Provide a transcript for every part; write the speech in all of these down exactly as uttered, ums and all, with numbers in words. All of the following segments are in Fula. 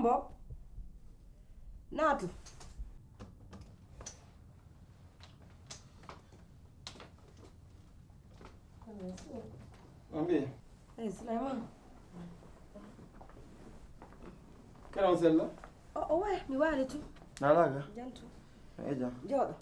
Mo? Naatu. On mbiye? Eyi, Suleyman. Kala on sella? O, o wayi, mi waali tun. Naalaaga? Jantu. Eyi, jam. Jooɗo.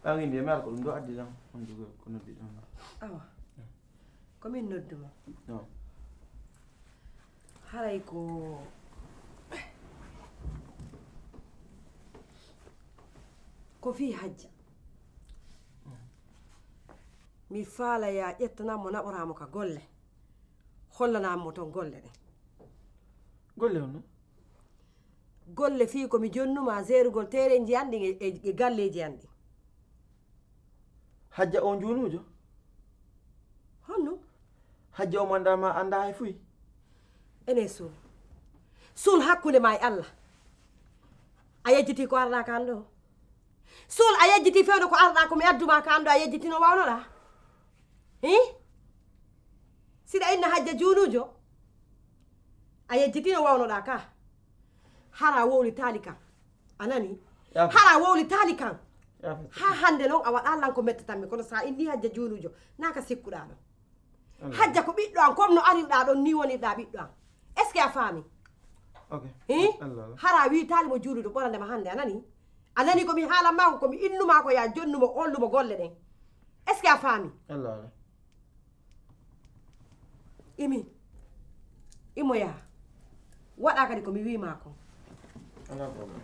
Ɓaŋi mbiye mi ala ko ɗum ɗo addi ɗam, on jogo ko noddi ɗam. Awa. Ko min noddu ma. No. Haray ko, ko fii Hajja. Mi faala ya ƴettanam mo, naɓoraa mo ka golle. Hollanam mo ton golle ɗen. Golle honno? Golle fii ko mi jonnuma seerugol terenji an ɗin e, e, e galleji an ɗin. Hajja o junuujo? Honno? Hajja o manda ma anda hay fuy? Ene Suul. Suul hakkunde ma e Allah. A yejjiti ko arɗa kan ɗo. Suul, a yejjiti fewndo ko arɗa ko mi adduma kan ɗo, a yejjiti no wawnoɗa? Hi? Siɗa inna Hajja junuujo? A yejjiti no wawnoɗa ka? Hara wowlitaali kan. A nani? Yaafa. Hara wowlitaali kan. Yaafa. Ha hande non a waɗa lan ko mettatammi, kono sa inni Hajja junuujo, na ka sikkuɗa ɗon. Allah. Hajja ko ɓiɗɗo an, comme no arirɗa ɗon ni wonirɗa ɓiɗɗo an. Est-ce que a faami? Ok. Hi? Allah. Hara witaali mo junuujo ɓorande ma hande, a nani? A nani ko mi haalan ma ko, ko mi innu ma ko ya jonnu mo, hollu mo golle ɗen. Est-ce que a faami? Allah. Imi, imo yaha. Waɗa kadi ko mi wii ma kon. Alaa problème.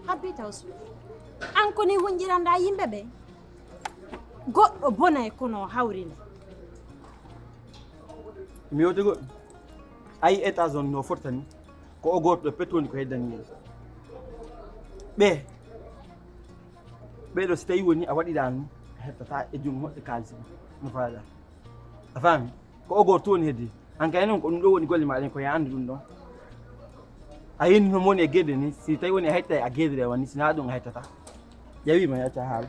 Habbi Tawsu, an ko ni hunƴiranɗaa yimɓe ɓe? Goɗɗo bonay kono o hawrini. Mi yewte goɗɗo. Ayi état zone no fottani, ko o gooto ɗo pet woni ko heddani en. Ɓe, ɓeɗo si tawi woni a waɗiɗa ɗum, a hettata e junngo moƴƴo kaalisi no faada. A faami? Ko o gooto woni heddi. An kay noon ko ɗum ɗo woni golle ma ɗen, ko ya anndu ɗum ɗon. A yinni no moni e geɗe ni, si tawi woni a hettay a geɗe woni, si na ɗum a hettata. Ƴawi ma yacca haala.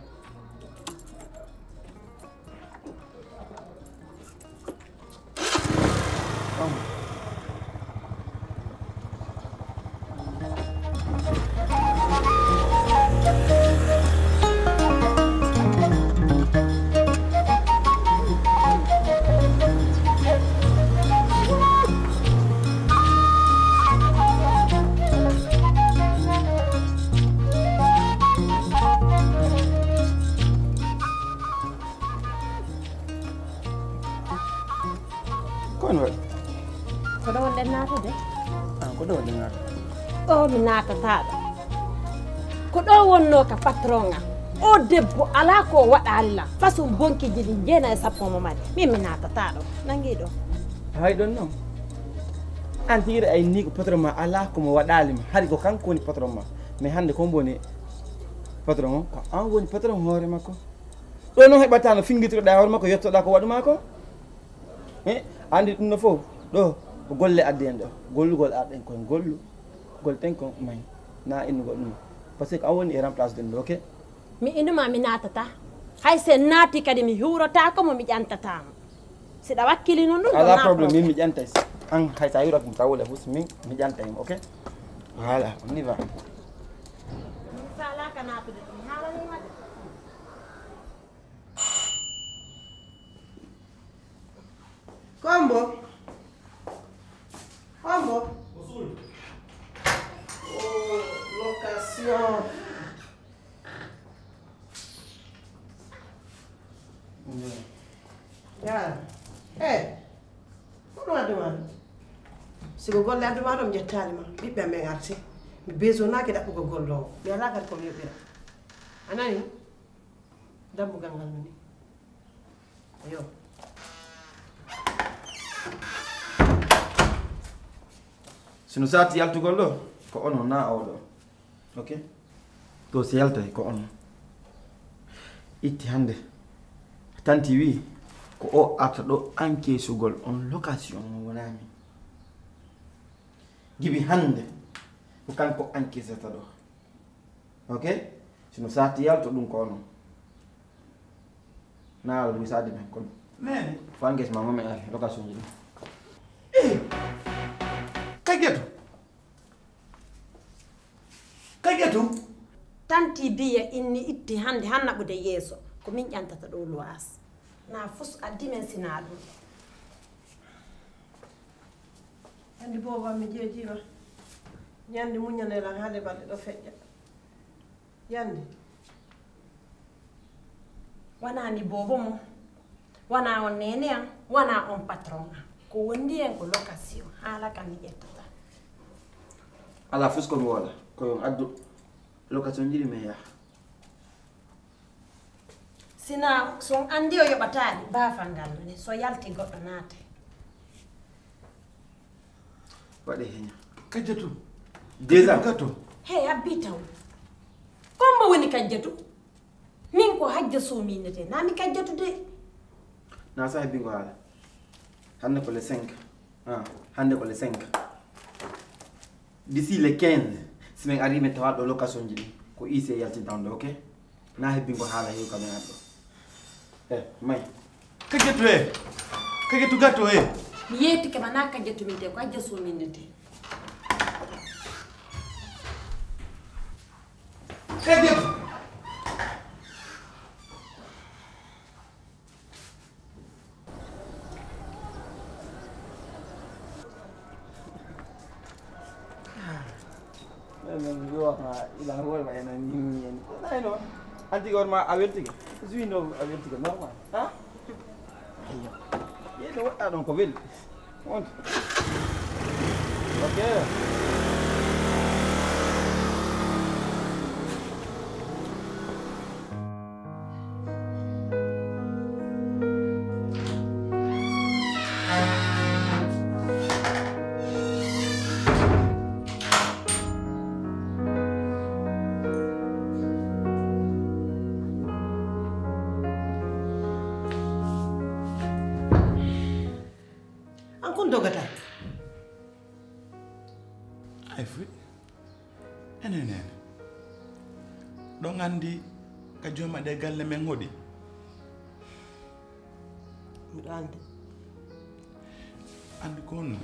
Ko on waɗi? Ko ɗo wonɗen naatude? Ah, ko ɗo wonɗen naatude? Ɗo mi naatataa ɗo. Ko ɗo wonnoo ka patron am. O debbo alaa ko o waɗaali lan. Façon bonkiiji ɗin jeenayi e sappo mo mari. Min mi naatataa ɗo. Nangii ɗo. Hay ɗon non. An tigi ay ni ko patron ma alaa ko mo waɗaali ma. Hari ko kanko woni patron ma. Mais hannde ko mbo woni patron on? Ko an woni patron hoore makko. Ɗo non heɓata no fingitoɗaa hoore makko, yettoɗaa ko waɗu maa ko. Eh, anndi ɗum no fof. Ɗo ko golle addi en ɗo. Gollugol arɗen kon gollu. Gol ten kon may. Na innugol ɗum. Parce que an woni e remplace ɗum ɗo, ok? Mi inuma mi naatata. Hay se naati kadi mi huurotaako mo, mi ƴantataa mo. Si ɗa wakkili non ɗum ɗo. Alaa problème, min mi ƴantay. An hay sa hiwrak mo taw wala fus, min mi ƴantay mo, ok? Voilà, on y va. Kombo. Kombo. Oh, location. Ya. Eh. Kono addu ma ɗum. Siko golle addu ma ɗum, ƴettaali ma. Ɓiɓɓe am ɓen arti. Mi besonaaki ɗaɓɓugo golloowo. Mi alaa kadi ko mi yoɓira. A nani? Dammugal ngal nani. Yo. Sino saati yaltugol ɗo, ko onon na oɗo. Ok? To si yaltay ko onon. Itti hannde. Tanti wi ko o arta ɗo encaissugol on location mo wonaa min. Gibi hannde ko kanko encaissata ɗo. Ok? Sino saati yalto ɗum ko onon. Na ala ɗum saadi men kon. Nene. Fo encaisse ma mo men ari location ji ɗum. Eh! Kajatu! Kajatu! Tanti biya inni itti hannde han naɓude yeeso. Ko min ƴantata ɗo luwaas. Na fus addi men sinaa ɗum. Anndi booba mi jeejiima. Ñande muñanee lan hade balɗe ɗo feƴƴa. Yande. Wonaa ni boobo mo. Wonaa on neene am. Wonaa on patron am. Ko wondi en ko location. Haala kam mi ƴettata. Ala fus ko mi woola. Ko yon addu location jiɗi men yaha. Sina so on anndi o yoɓataali baafal ngal ne, so yalti goɗɗo naate. Waɗe heña. Kajjatu. Déjà. Kajjatu gato. He, abbi taw. Kombo woni Kajjatu? Min ko Hajja Soomi innete. Na mi Kajjatu de. Na sa hebbingo haala. Hannde ko le cinq. Ah, hannde ko le cinq. D'ici le quinze, si min ari min tawa ɗo location ji ɗin, ko huissier yaltinta on ɗo, ok? Na hebbingo haala heewi kam e an ɗo. Eh, may. Kajjatu e. Kajjatu gato e. Mi yeetike ma na Kajjatu min te, ko Hajja Soomi min te. Kajjatu. Ila hoore ma ena ñiññi en. Wonay noon. An tigi hoore ma a weltike. Suwi no a weltike normal. Ha? Eyyo. Yeeɗo woɗɗa ɗon ko weli. On. Ok. An kon dogata. Ay fuy. Enen en. Ɗon anndi ka jooma ɗe galle men hoɗi? Miɗo anndi. Anndi ko honno?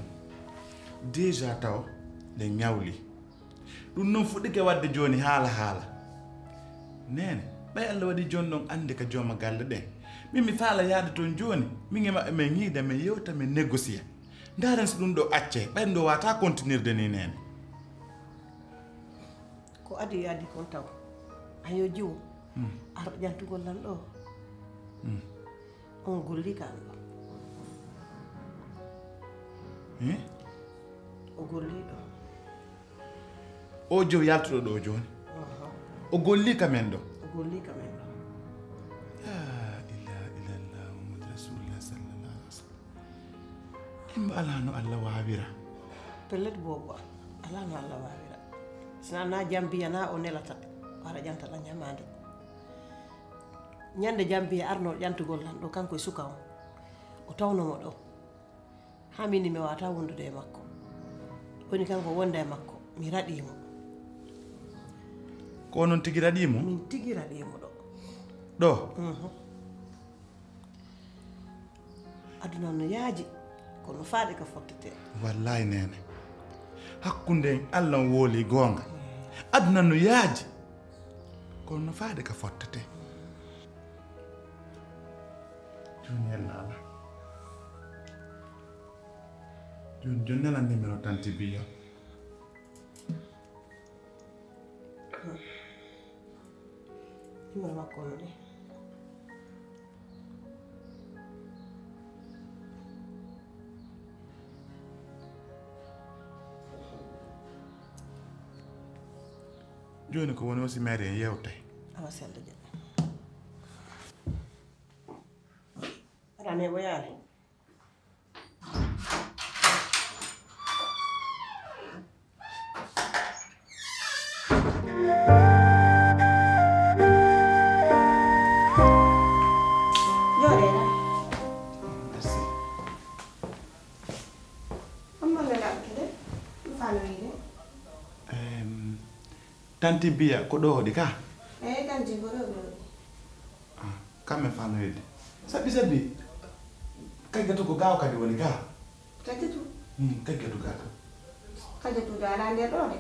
Déjà taw ɗe ñawli. Ɗum noon fuɗɗike waɗde jooni haala haala. Neene, ɓay Allah waɗi jooni ɗon anndi ka jooma galle ɗen. Min mi faala yaade toon jooni, min e maɓɓe men ñiida, men yewta, men négocier. Ndaaren so ɗum ɗo accee, ɓay ɗum ɗo waawataa kontinirde nii neene. Ko adii adii kon taw. Ayo jiwo. Hmm. Arɗo ƴantugol lan ɗo. Hmm. On golli ka an ɗo. Eh? O golli ɗo. O jow yaltuɗo ɗo jooni. Aha. O golli ka men ɗo. O golli ka men ɗo. La ilaha illallah Muhammad Rasulullah sallallahu alaihi wasallam. Imba alaa no Allah waawira. Pellet boobo am. Alaa no Allah waawira. Sina na jambiya na o nelata. Wara ƴanta la ñamaande. Ñande jambiya arno ƴantugol lan ɗo kanko e suka on. O tawno mo ɗo. Haa min mi waawata wondude e makko. Woni kanko wonda e makko. Mi raɗii mo. Ko onon tigi raɗii mo? Min tigi raɗii mo ɗo. Ɗo? Mhm. Aduna no yaaji, kono faaɗi ka fottete. Wallaay, neene. Hakkunde en, Allah on wooli goonga. Aduna no yaaji, kono no faade ka fottete. Jooni ella ala. Jooni, jooni nela numéro tanti Biya. Numéro makko no de. Jooni ko woni o si mairie en yewte? Awa sellude. Aɗa ne o yaali. Jooɗeɗa. Merci. Amma nde ɗaɓɓutude, ɗum fano wiide. Em, tanti Biya, ko ɗo hoɗi ka? Eyi, tanti ko ɗo ɗo hoɗi. Ah, kamɓe fano heddi. Sabi sabi. Kajjatu ko gaw kadi woni ka? Kajjatu? Hmm, kajjatu ga ka. Kajjatu ga ala nder ɗo de.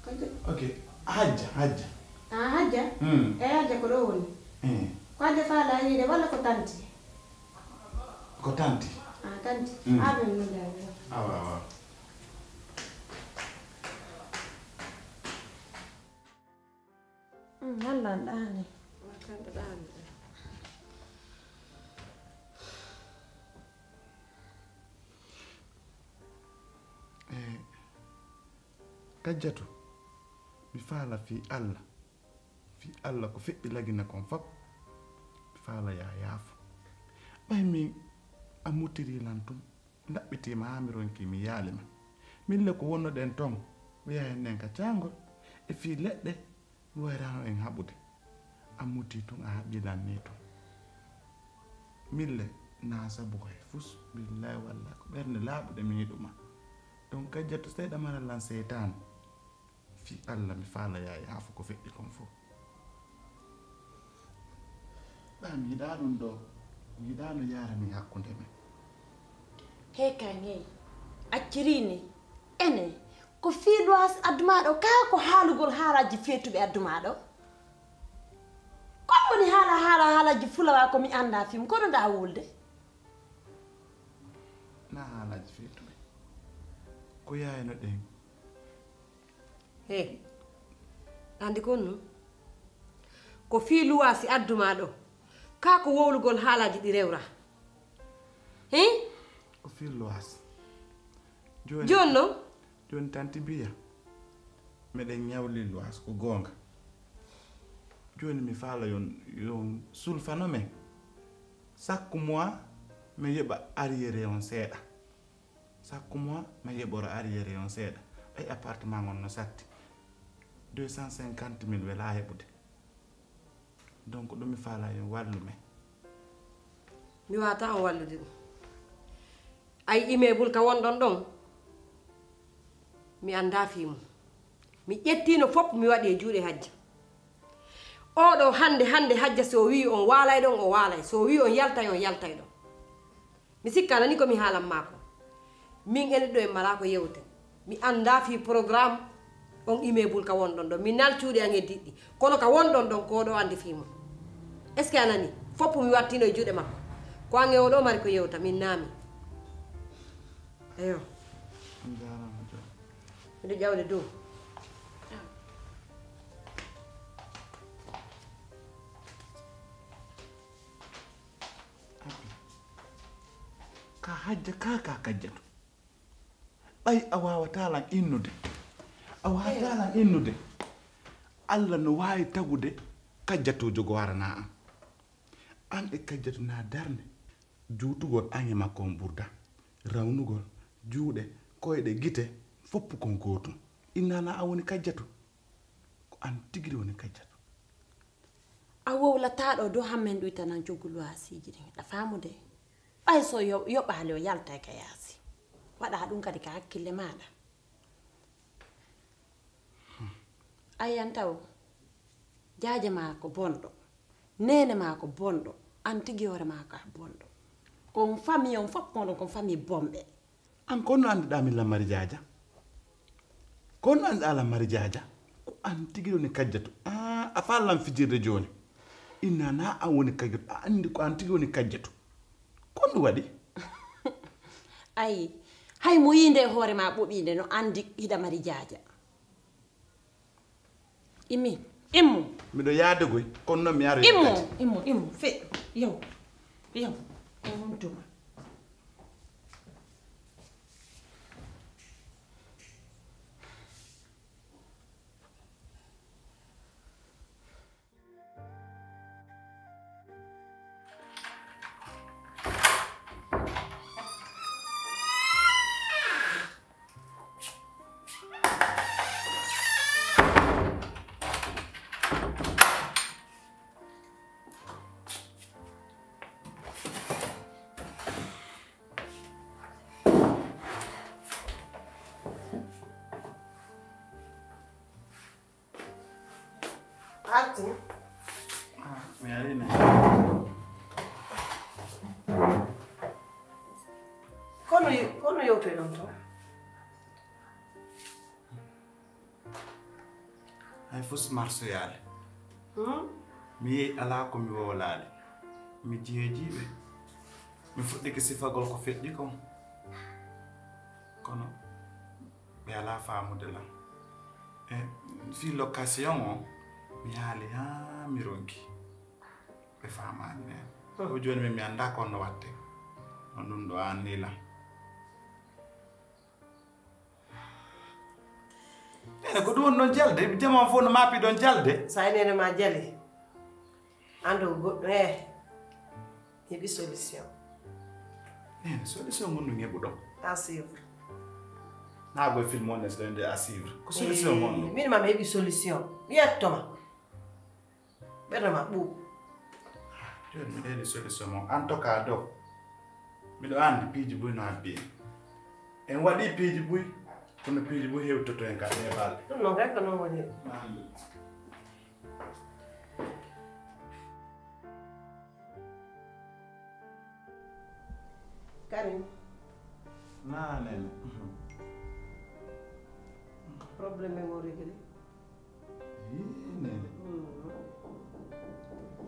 Kajjatu. Ok. Hajja, hajja. Ah, hajja? Hmm. Eyi, hajja ko ɗo woni. Hmm. Ko hajja faala yiide walla ko tanti? Ko tanti. Ah, tanti. Hmm. Ah, ɓe mun da. Awa, awa. Hmm, Allah ɗaani. Makanta ɗaani. Eh, Kajjatu, mi faala fii Allah, fii Allah ko feƴƴi lagina kon fop, mi faala yaa yaafo. Ɓay min a mutiri lan tun, ndaɓɓitii ma haa mi ronki mi yaali ma. Min le ko wonnoɗen ton, wiya en nen ka caangol, e fii leɗɗe, mi wayraano en haɓude. A muti tun, a haɓɓi lan ni tun. Mille na sabu hay fus, billahi wallahi ko ɓernde laaɓuɗe mi yiɗuma. Donc Kajjatu seyɗa mara lan seytaane. Fii Allah mi faala yaa yaafo ko feƴƴi kon fof. Ɓaa mi yiɗaa ɗum ɗo, mi yiɗaa no yaara min hakkunde men. He kay ŋey, acciri ni, ene, ko fii Luwaas addu maa ɗo, kaa ko haalugol haalaaji feetuɓe addu maa ɗo? Kon woni haala, haala, haalaaji fulawa ko mi anndaa fii mum, kono ndaa wulde. Na haalaaji feetuɓe. Ko yaayno ɗen. He, andi kon non? Ko fii Luwaasi addu maa ɗo. Kaa ko wowlugol haalaaji ɗi rewraa. He? Ko fii Luwaas. Jooni, jooni non? Jooni tanti Biya, meɗen ñawli Luwaas ko goonga. Jooni mi faala yon, yon sulfano men. Chaque mois, mi yoɓa arriéré on seeɗa. Chaque mois, mi yoɓora arriéré on seeɗa. Ɓay appartement ngon no satti. Deux cent cinquante mille welaa heɓude. Donc, ɗum mi faala yon wallu men. Mi waata on wallude ɗum. Ay immeuble ka wonɗon ɗon, mi anndaa fii mum. Mi ƴettiino fof, mi waɗi e juuɗe Hajja. Oɗo hannde, hannde Hajja so o wi'i on waalay ɗon, o waalay. So o wi'i on yaltay, on yaltay ɗon. Mi sikka nani ko mi haalan maa ko. Min ene ɗo en malaa ko yewten. Mi anndaa fii programme on immeuble ka wonɗon ɗon. Mi nal cuuɗi an e diɗɗi. Kono ka wonɗon ɗon, ko oɗo anndi fii mum. Est-ce que a nani? Fof mi wattiino e juuɗe makko. Ko an e oɗo mari ko yewta, min naami. Eyo. On jaaraama, Joom. Miɗo ƴawde dow. Abi. Ka Hajja, ka, ka Kajjatu. Ɓay a waawataa lan innude. A waawataa lan innude. Alla no waawi tagude Kajjatu jogo warana an. An e Kajjatu na darnde. Juutugol an e makko on ɓurda. Rawnugol, juuɗe, koyɗe, gite, fof kon gootum. Inna na an woni Kajjatu. Ko an tigiri woni Kajjatu. A wowlataa ɗo dow hammen ɗuytanan coggu luwaasiiji ɗin. Ɗa faamude? Ɓay so yo-, yoɓaali o yaltay ka yaasi. Waɗa ɗum kadi ka hakkille maaɗa. A yiyan taw, jaaje maa ko bonɗo, neene maa ko bonɗo, an tigi hoore maa ko a bonɗo. Ko on famille on fof, kono ko famille bonɓe. An ko honno annduɗaa min Lammari Jaaja? Kono an ala mari jaaja, ko an tigi woni kajjatu. Ah, a faallan fijirde jooni. Inna na an woni kajjatu, a anndi ko an tigi woni kajjatu. Ko ɗum waɗi? Ayi, hay mo yii nde hoore ma ɓoɓii nde no anndi hiɗa mari jaaja. Immi, immu. Miɗo yaade koy, kono noon mi aroyat. Immu, kadi. Immu, immu, fe, yow, yow, e huntuma. Arti. Ah, mi ari ne. Kono, kono yewtoy ɗon to? Hay fus marsoyaali. Hmm? Mi yehi alaa ko mi wowlaali. Mi jeeji ɓe. Mi fuɗɗike sifagol ko feƴƴi kon. Kono ɓe alaa faamude lan. E fii location o, mi haali haa mi ronki. Ɓe faamaani ne. Hmm. Ko jooni min mi anndaa ko no watte. On ɗum ɗo anni lan. Neene, ko ɗum woni ɗon jalde? Jama fof no maapi ɗon jalde. So a neene ma jali, anndo ko goɗɗum, eh, heɓi solution. Neene, solution ngon ɗum heɓuɗon? À suivre. Naa koye film on ne so ɗon de à suivre. Ko solution ngon ɗum? Min ma mi heɓi solution. Mi yettoma. Ɓernde ma ɓuuɓ. Jooni mi ɗeeni solution mo. En tout cas, Doc, miɗo anndi piiji buy no habbi en. En waɗii piiji buy, kono piiji buy hewtoto en ka ɗee balɗe. Ɗum noon kay ko noon woni. Karim. Naa, Neene. Problème mo réglé. Ii, Neene. Mm.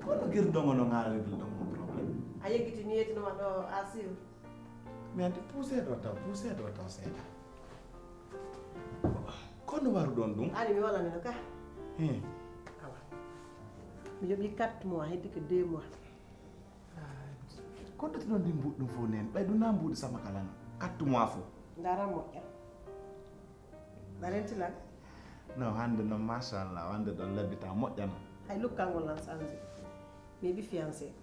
Kono girɗo ngo no ŋaariri ɗum mo problème. A yeggiti mi yettinoma ɗo à suivre. Mi anndi poussé ɗo taw, poussé ɗo taw seeɗa. Kono waruɗon ɗum? Ani mi wala mino ka. He. Awa. Mi yoɓi quatre mois, heddi ko deux mois. Ko ɗoti noon ndi mbuuɗi ɗum fof neen? Ɓay ɗum na mbuuɗi sama kala no. Quatre mois fof. Ndara moƴƴa. Ɗa renti lan? Non, hannde noon, machallah, hannde ɗon labita moƴƴa noon. Hay lukkal ngol lan changé. Mi heɓi fiancé.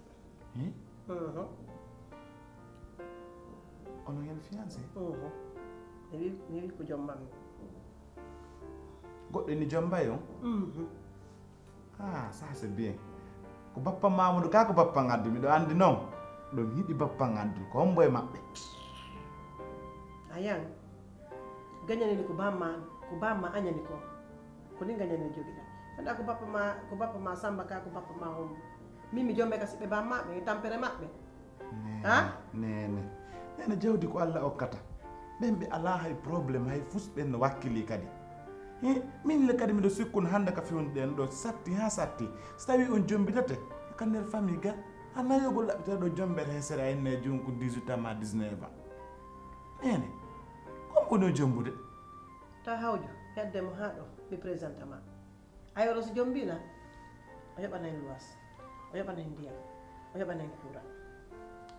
Hi? Mhm. Ono hen fiancé? Mhm. Mi heɓi, mi heɓi ko jombammi. Goɗɗo ni jombay on? Mhm. Ah, ça c'est bien. Ko bappa Mamadou ka ko bappa ngaddu, miɗo anndi noon. Ɗum yiɗi bappa ngaddu, ko hombo e maɓɓe? Ayan, gañanini ko bamma, ko bamma añani ko. Ko ni gañani jogiɗa. Anda ko bappa ma, ko bappa ma Samba ka ko bappa ma hombo. Min mi jombe ka siɓɓe bamma ɓe, e tampere maɓɓe. Neene, ha? Neene. Neene, jawdi ko Allah okkata. Ɓen ɓe alaa hay problème, hay fus ɓen no wakkili kadi. Hi, min le kadi miɗo sikkun hannde ka fewndi ɗen ɗo satti haa satti. So tawi on jombitate, ka nder famille ga, a nayogol ɗaɓɓitata ɗo jombere he sere a inne jun ko dix-huit ans ma dix-neuf ans. Neene, ko woni o jombude? Ta hawju, hedde mo haa ɗo, mi présente ma. Ayo, oɗo so jom mbina, o yoɓanay luwas, o yoɓanay ndiyam, o yoɓanay kuura.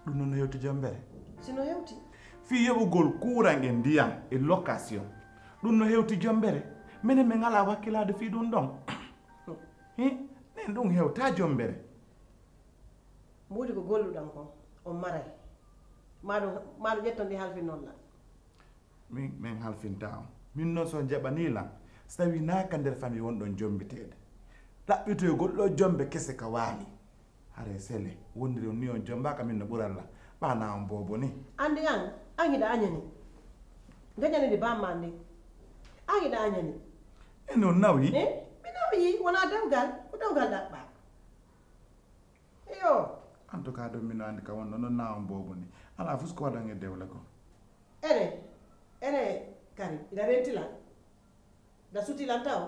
Ɗum noon no hewti jombere? Si no hewti. Fii yoɓugol kuuran e ndiyam e location, ɗum no hewti jombere? Minen min ngalaa wakkilaade fii ɗum ɗon. Hi, nen ɗum hewta jombere. Mbuuɗi ko golluɗan kon, on maray. Maɗum, maɗum ƴetton ɗi halfin noon la. Min, min halfinta on. Min noon so jaɓanii lan, so tawi naa ka nder famille wonɗon jombiteede. Ɗaɓɓitoygol ɗo jombe kese ka waali. Hare sele, wondiri on ni on jombaaka min no ɓuralla. Ɓaana on boobo ni. Andi an, an hiɗa añani. Gañani ndi bamma ndi. An hiɗa añani. E non nawi? Eh? Mi nawi, wona dewgal, ko dewgal ɗaɓɓa. Iyo. En tout cas, ɗum mino anndi ka wonno noon na on boobo ni. Alaa fus ko waɗan e dewle ko. Ene, ene, Karim, ina renti lan. Nda suti lan taw.